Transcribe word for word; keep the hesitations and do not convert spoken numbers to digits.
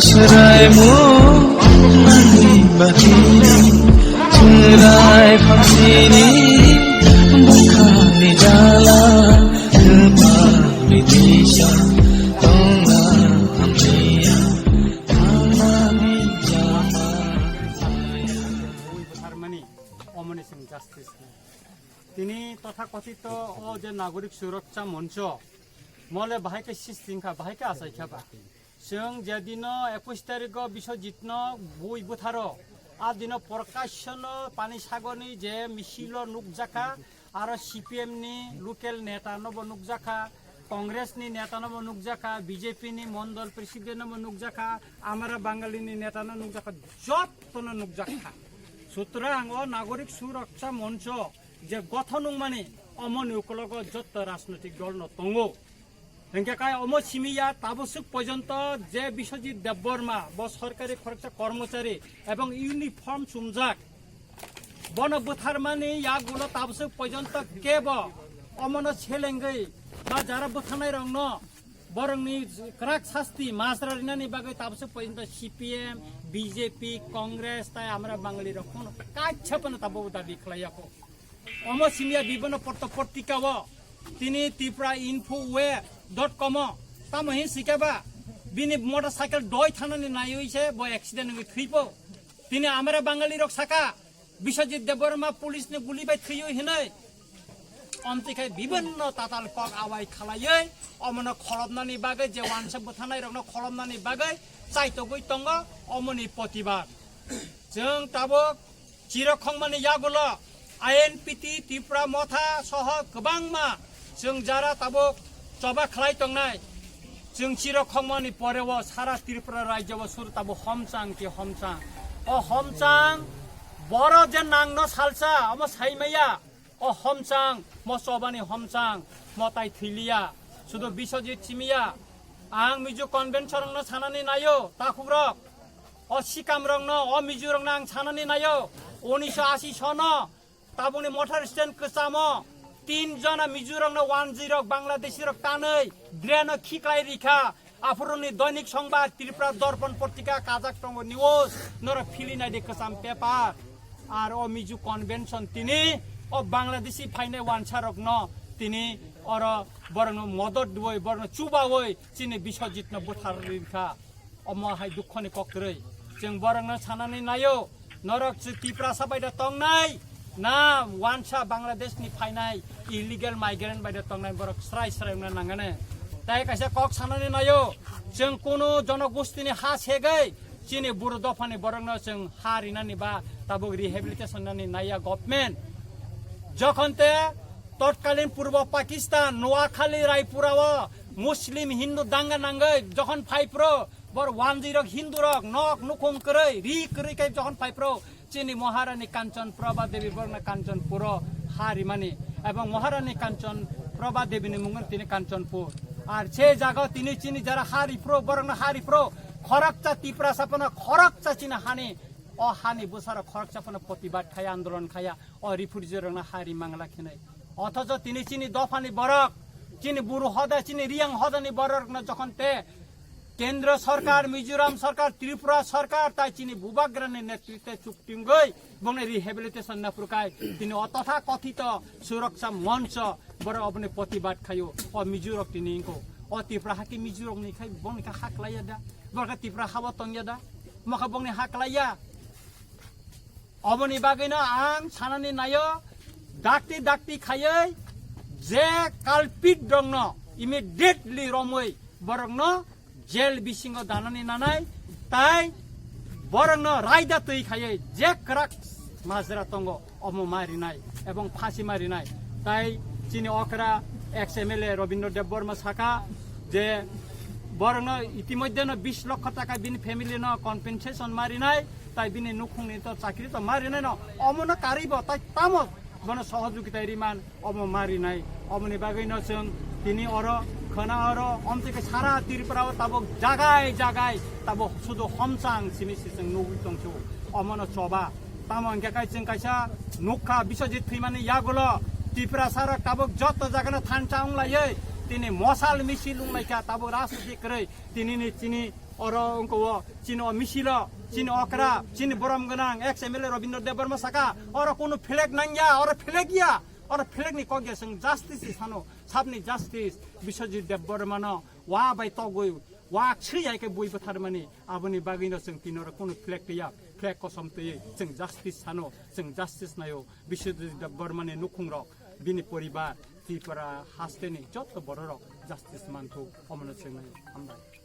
Sraimu nangni bagwi, chwrai phaksini bwkhani jala, kwpalni disa tongna hamya, thangnani jama. Bui bwtharmani, omoni chwng justice. Tini totha kothito o je Nagorik Suraksha Moncho, mole bahai khe sisting kha, bahai khe achai kha ba. Chwng je dino ekush tarikgo Biswajitno bui bwtharo, a dino Prakashno Pani Sagorni je misil o nukjakha, aro C P M ni local neta no bo nukjakha, Congress ni neta no bo nukjakha, B J P ni mondol president no bo nukjakha, amara Bangali ni neta no nukjakha, jotto no nukjakha. Sutrang o Nagorik Suraksha Moncho je gothon wngmani, omoni ukologo jotto rajnoitik dol no tongo. Hingke kai omo simi ya taboswk porjonto je Biswajit Debbarma, bo sorkari khoroksa kormochari ebong uniform chumjak, bono bwtharmani yagulo taboswk porjonto kebo omono selengwi ba jara bwtharnai rokno borokni kwrak sasti majra rinani bagwi taboswk porjonto C P M, B J P, Congress tai amara Bangali rok kono kaisa phano tabuk dabi khlai yako. Omo simiya bibano porto portika o tini Tripura Info we dot com o tamo hin sika ba bini motorcycle doi thanani naiwi se bo accident wngwi thwipo. Tini amara Bangali rok saka Biswajit Debbarma police ni guli bai thwiwi hinwi. Omtwi khai bibinno tatal kok awai khalaiwi omono kholopnani bagwi je wansa bwthanai rokno kholopnani bagwi chaitogwi tongo omoni protibad. Chwng tabuk Chiro khongmani yagulo I N P T, Tipra Motha soho kwbangma chwng jara tabuk choba khlai tongnai. Chwng chiro khongmani poreo sara Tripura rajyo o suru tabuk homchang khe homchang. O homchang boro je nangno salsa omo saimaya. O homchang, mo chobani homchang, mo tai thwiliya. Sudo Biswajit simiya. Ang Mizo convention rokno sanani naio, takhukrok. O sikamrokno, o Mizorokno ang sanani naio. Unisho ashi sono, tabukni motor stand kwchamo, tin jona Mizorokno wanjwirok, Bangladeshirok tanwi, draino khiklai rikha. Aphuruni Doinik Songbar, Tripura Dorpon Potrika, kajak tongo news, norok phili naidi kwcham paper. Ar o Mizo convention tini, o Bangladeshi phainai wansarokno tini oro borokno modot dui, borokno chubawi, chini Biswajitno buthar rikha. Omo hai dukhoni kok kwrwi. Chwng borokno sanani naio, norok chwng Tiprasa bai da tongnai, na wansa Bangladesh ni phainai illegal migrant bai da tongnai, borok srai srai wngna nangani. Tai kaisa kok sanani naio, chwng kunu jonogostini ha segwi chini buru dophani borokno chwng ha rinani ba tabuk rehabilitation nani naiya government. Jokhon te totkalin Purbo Pakistan, Noakhali, Raipura o Muslim Hindu danga nangwi jokhon phai phro, bor wanjwi rok Hindu rok nok nukhung kwrwi, ri kwrwi khe jokhon phai phro, chini Maharani Kanchan Prabha Devi borokno Kanchanpuro ha rimani, ebong Maharani Kanchan Prabha Devi ni mungno tini Kanchanpur. Ar se jaga tini chini jara ha riphro, borokno ha riphro, khoroksa Tiprasa phano khoroksa chini hani, o hani bwsarok khoroksa phano protibad khaya, andolon khaya, o refugee rokno ha rimangla khinai. Othocho tini chini dophani borok, chini Buru hoda, chini Riyang hodani borokno jokhon te Kendra Sarkar, Mizoram Sarkar, Tripura Sarkar, tai chini Bubagrani netritwe chuktingwi bongni rehabilitation na purkai. Tini o totha kothito Suraksha Moncho borok oboni protibad khayo. O Mizorok tini ingko. O Tripura haki Mizorokni khai bongni kha haklaiya da. Borok Tripura habo tongya da. Mokha bongni haklaiya. Oboni bagwino ang sanani nayo, dakti dakti khayoi je culprit rokno immediately romoi borokno jail bisingo danani nanai, tai borokno raida twi khayoi je kwrak majra tongo omo ma rinai ebong phasi ma rinai. Tai chini okra Ex M L A Robindra Debbarma saka je borokno itimodhyeno bis lokho taka bini family no compensation marinai, tai bini nukhungni to chakri to marinai no, omono karwi bo tai tamo bono sohojogita riman omo marinai. Omoni bagwi no chwng tini oro khwna oro omtike sara Tripura o tabuk jagai jagai tabuk sudu homchang simi si chwng nugwi tongsu. Omono choba. Tamo hingke kai chwng kaisa nukha Biswajit thwimani yagulo Tiprasa rok tabuk joto jagano thansa wnglaiwi tini mosal misil wnglaikha tabuk rajniti kwrwi tinini chini oro wngkha o chini o misilo chini okra chini borom gwnang ex M L A Robindra Debbarma saka oro kunu flag nangya oro flag ya oro flag ni kok ya chwng justice sano sabni justice Biswajit Debbarmano wa bai togwi wak swi hai khe bui bwtharmani aboni bagwino chwng tini oro kunu flag twiya flag kosom twiwi chwng justice sano chwng justice naio Biswajit Debbarmani nukhungrok bini poribar Tripura hasteni joto bororok justice manthuk omono chwng naio hambai.